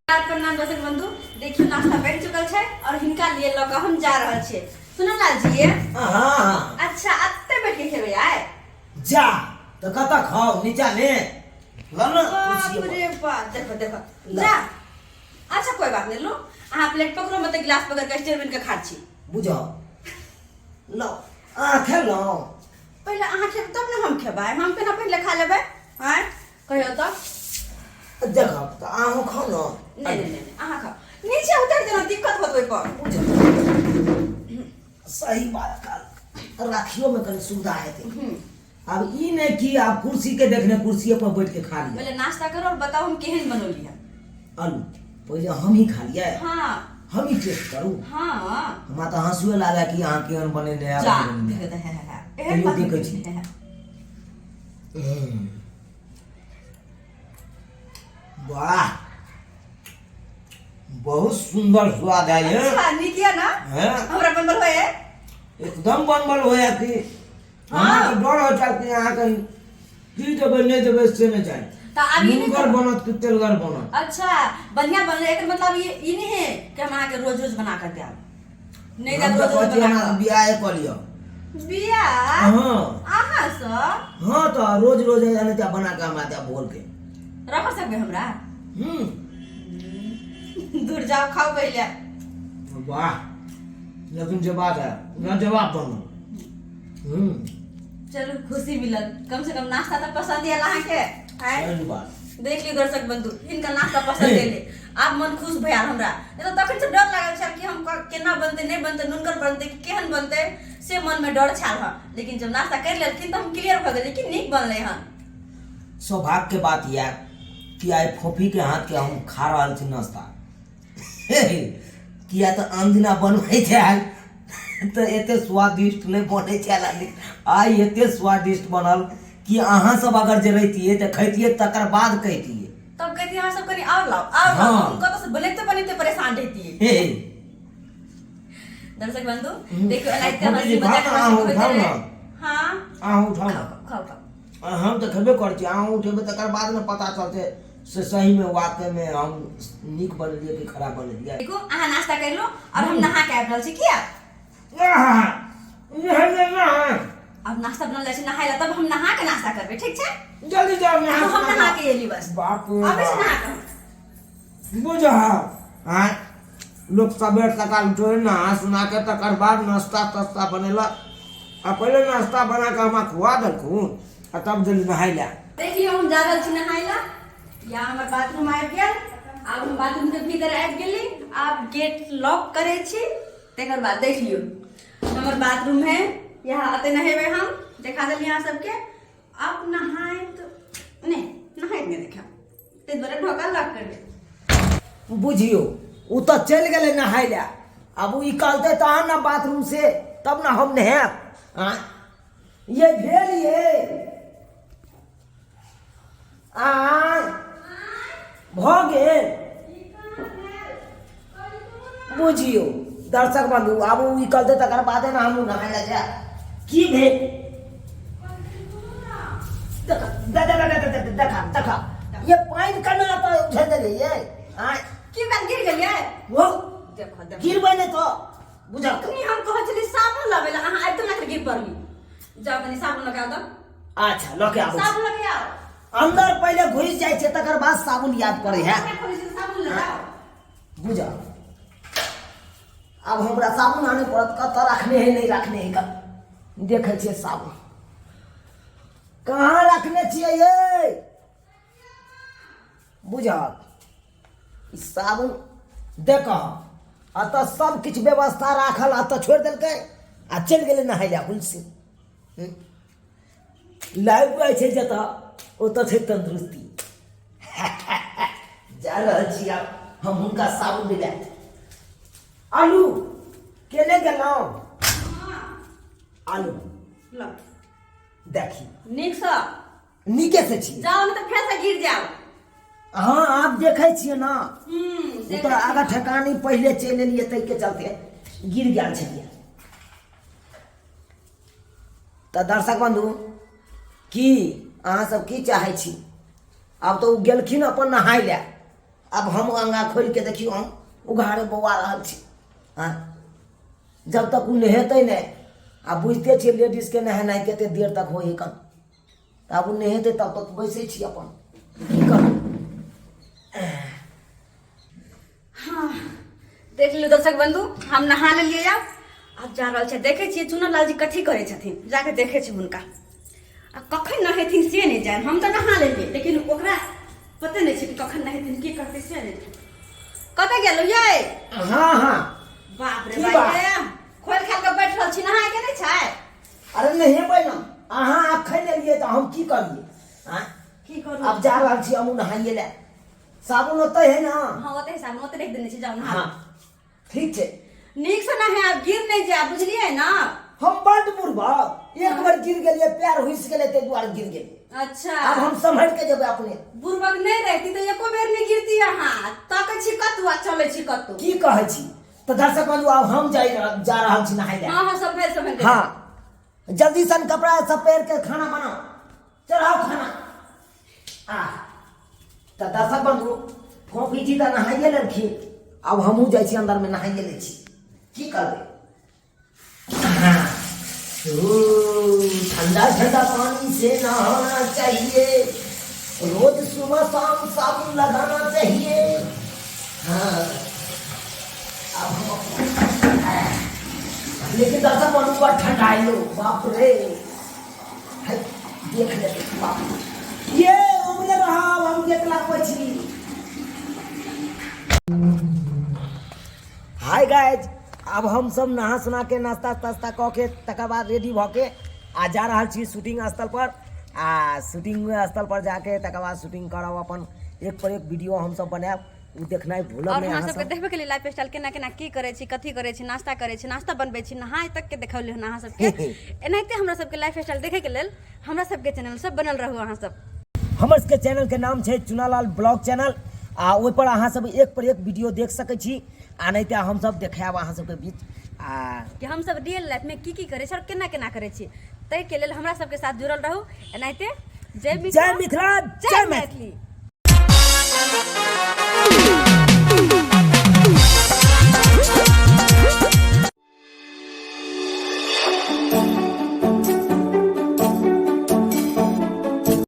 प्रणाम दर्शक बंधु, देखियो नाश्ता बनि चुकल छै और हिनका लिए लऽ कऽ हम जा रहल छियै। सुनू लाल जी। हाँ। अच्छा, अत्ते बैठ के खेबै आइ? जा तऽ कतऽ खाउ, नीचा मे ल न बाप कुर्सी पर। रे बाप, देखो देखो। ला। जा, अच्छा कोई बात नहीं, लो अहाँ प्लेट पकड़ो, मतलब गिलास पकड़ के स्टेज बन के खा छी। बुझो लो, अहाँ खेलहुँ? पहिले अहाँ खेबै तब ने हम खेबै, हम केना पहिले खा लेबै? आँय, कहियो तऽ। देखब तऽ अहूँ खाउ ने। नहीं नहीं नहीं, अहाँ खाओ, नीचे उतर देना, दिक्कत होत ओहि पर। बुझल, सही बात कहल, राखियो में कनि सुविधा हेतै। आब ई नहि कि आब कुर्सी के देखने कुर्सिए पर बैठ के खा लिअ। पहिले नाश्ता करो और बताओ हम केहन बनौली है। आलू पहिले हम ही खा लियै। हाँ। हम ही टेस्ट करू। हाँ। हमरा तऽ हँसुए लागै कि अहाँ केहन बनेने आयब, जा नहि बनेने देखो आयब। तऽ है है है एहन कहियो बात देखै नहि छी। है, है। वाह, बहुत सुंदर स्वाद है ये। अच्छा, नीक यऽ ना? हैं? हमरा बनबल होय है? एकदम बनबल होया कि। हाँ। हमरा तऽ डर होइ छल कि अहाँके की देबै नहि देबै से नहि जानि। तऽ आब ई नहि नुनगर बनत कि तेलगर बनत। अच्छा, बढ़िया बनलै, एकर मतलब ई नहि है कि हम अहाँके रोज रोज बना कऽ देब। नहि हम देब तऽ रोज कहै रोज छी बना अहाँ कऽ। बियाहे कऽ लिअ। बियाह? हाँ। अहाँ सब? हाँ, तऽ रोज रोज एना तऽ बना कऽ हमरा देब भोर के। रख सकबै हमरा? हम्म। दूर जाओ, खाओ पहिले। वाह, लेकिन जे बात है लाजवाब बनल। चलू, खुशी मिलल, कम से कम नाश्ता तऽ पसंद आयल अहाँके। आँय? सही बात। देख लियौ दर्शक बंधु, हिनका नाश्ता पसंद एलै, आब मन खुश भयल हमरा। नहीं तऽ तखन से डर लागल छल कि हम केना बनतै, नहि बनतै, नुनगर बनतै कि केहन बनतै, से मनमे डर छल हँ। लेकिन जब नाश्ता करि लेलखिन तऽ हम क्लियर भऽ गेलियै कि नीक बनलै हन। सौभाग्य के बात यह कि आइ फोफी के हाथ के हम खा रहल छी नाश्ता, किया तऽ आन दिना बनबै छल तऽ एते स्वादिष्ट नहि बनै छल, आइ एते स्वादिष्ट बनल कि अहाँ सब अगर जे रहितियै तऽ खैतियै, तकर बाद कहितियै। तब कहतियै अहाँ सब कनि आओर लाउ, आओर लाउ। हाँ। हम कतऽ से बनेते बनेते परेशान रहितियै। हे। दर्शक बंधु, देखियौ, एनाहिते फोफी हंसी जी, मजाक खाउ ना, अहाँ होइत उठाउ रहै। ना। हाँ। अहाँ उठाउ ना। खाउ खाउ खाउ। हम तऽ खेबे करै छी, अहाँ उठेबै तकर बाद ने पता चलतै से सही में वाकई में हम नीक बनेलियै कि खराब बनेलियै। देखू, अहाँ नाश्ता कर लो और हम नहा के आबि रहल छी। किया अब नाश्ता बनल जाइ छै नहाय ला, तब हम नहा के नाश्ता करबै, ठीक छै? जल्दी जाओ नहा। हम नहा के एली बस। बाप रे। आबै छी नहा के। बुझ आँय, लोक सबेर सकाल उठे, नहा सुना के तकर बाद नाश्ता तास्ता बनेलक, आ पहिले नाश्ता बना के हमरा खुआ देलखुन आ तब देली नहाय लए। देखियौ, हम जा रहल छी नहाय ला। या हमर बाथरूम आबि गेल। आब हम बाथरूम के भीतर आबि गेली, आब गेट लॉक करै छी, तकर बाद देख लियौ हमर बाथरूम है यहाँ, अते नहेबै हम। देखा देलियै अहाँ सबके। आब नहायत नहि, नहायत नहि देखायब, ताहि दुआरे ढोका लॉक कर लेब। बुझियौ, ओ तऽ चलि गेलै नहाय लए, आब ओ निकलतै तहन ने बाथरूम से, तब ने हम नहायब। आँय ये, भेल ये? आँय, भऽ गेल? बुझियौ दर्शक बंधु, आब ओ निकलतै तकर बादे ने हमहूँ नहाय लए जायब। की भेल? देखा देखा देखा देखा देखा देखा, ये पानि केना एतऽ उझल देलियै ये? आँय? की बात, गिर गेलियै? वो देखो देखो। गिरबै नहि तऽ बुझल। अखनी हम कहै छली साबुन लाबै लए, अहाँ आबिते ना गिर पड़ली। जाउ, कनि साबुन लऽ के आउ तऽ। अच्छा, लऽ के आबै छी। साबुन लऽ के आउ। अंदर पहिले घुसि जाइ छै, तकर बाद साबुन याद पड़ै है। कपड़ा खोलै छी, साबुन लऽ जाउ। बुझल, आब हमरा साबुन आनै पड़त। कतऽ रखने है, नहि रखने है, कत देखै छियै साबुन कहाँ रखने छियै ये। बुझल, ई साबुन देख, एतऽ सब किछु व्यवस्था राखल, एतऽ छोड़ि देलकै आ चलि गेलै नहाय लए हुलसी। लाइफ बॉय छै जतऽ, ओतऽ छै तंदुरुस्ती। जा रहल छी आब हम हुनका साबुन दिलाय। आलू केने गेलहुँ? आलू ल। देखी। नीकसँ। नीके से छी। जाउ, नहि तऽ फेर से गिर जाउ। हाँ, आब देखै छियै ने। ओ तऽ आगा ठेकानी पहिले चलि एलियै, ताहिके चलते गिर गेल छलियै। तऽ दर्शक बन्धु, की अहाँ सब की चाहै छी? आब तऽ ओ गेलखिन अपन नहाय लए। आब हम अंगा खोलि के देखियौ हम उघारे बौआ रहल छी। आँय, जब तक ओ नहेतै नहि, आ बुझिते छियै लेडीजके नहेनाइ कते देर तक होइ हइ कन, तऽ आब ओ नहेतै तब तक बैसै छी अपन, की करबै। हाँ, देख लियौ दर्शक बंधु, हम नहा लेलियै। आब आब जा रहल छै, देखै छियै चुनन लाल जी कथी करै छथिन, जाके देखै छी हुनका। आ कखन नहेथिन से नहि जानि, हम तऽ नहा लेलियै लेकिन ओकरा पते नहि छै कि कखन नहेथिन, की करतै से नहि जानि। कतऽ गेलहुँ यै? हाँ हाँ। बाप रे की बाप बात? रे, खोलि खालि कऽ बैठ रहल छी, नहाय के नहि छै? अरे नहेबै ने, अहाँ अखन एलियै तऽ हम की करियै? आँय? की करू? आब जा रहल छी हमहूँ नहाइए लए। साबुन ओतै है ना? हाँ ओतै साबुन, ओतै रख देने छी, जाउ नहा। हाँ ठीक छै। नीक से नहायब, गिर नहि जायब, बुझलियै ना? हम बड बुढ़बक, एक बार गिर गेलियै पैर हुसि गेलै, ताहि दुआरे गिर गेलियै। अच्छा। आब हम सम्हरि के जेबै अपने। बुढ़बक नहि रहती तऽ एको बेर नहि गिरती। अहाँ तकै छी कतौ आ चलै छी कतौ। की कहै छी? तऽ दर्शक बंधु, आब हम जा रहल छी नहाय लए। हाँ हाँ, सम्हरि सम्हरि के। हाँ, जल्दी सन कपड़ा सब पहिर के खाना बनाओ, चढ़ाओ खाना। आ तऽ दर्शक बंधु, फोफी जी तऽ नहाइए लेलखिन, आब हमहूँ जाइ छी अन्दरमे नहाइए लै छी, की करबै। हाँ, ओ, ठंडा ठंडा पानी से नहाना चाहिए, रोज सुबह शाम साबुन लगाना चाहिए। हाँ, अब हम लेकिन दर्शक बंधु बड़ ठंडा आइलो, बाप रे। है, देख ले बाप ये उमरे रहा, हम गेट लगबै छी। हाय गाइज, अब हम सब नहा सुना के नाश्ता तास्ता कऽ के तकर बाद रेडी भऽ के आ जा रहल छी शूटिंग स्थल पर। आ शूटिंग स्थल पर जाके तकर बाद शूटिंग करब, अपन एक पर एक वीडियो हम सब बनायब, ओ देखनाइ भूलब और नहि हमरा अहाँ सबके सब। देखबे के लिए लाइफ स्टाइल केना केना की करै छी, कथी करै छी, नाश्ता करै छी, नाश्ता बनबै छी, नहाय तक के देखौली हन अहाँ सबके। एनाहिते हमरा सबके लाइफ स्टाइल देखे के लेल हमरा सबके चैनल सब बनल रहू अहाँ सब। हमर सबके चैनल के नाम छै चुनालाल ब्लॉग चैनल, आ ओहि पर अहाँ सब एक पर एक वीडियो देख सकै छी, आ नहि तऽ हम सब देखायब अहाँ सबके बीच आ कि हम सब रियल लाइफ में की की करै छी और केना केना करै छी, ताहि के लेल हमरा सबके साथ जुड़ल रहू एनाहिते। जय मिथिला, जय मिथिला, जय जय मैथिली। मैथिली।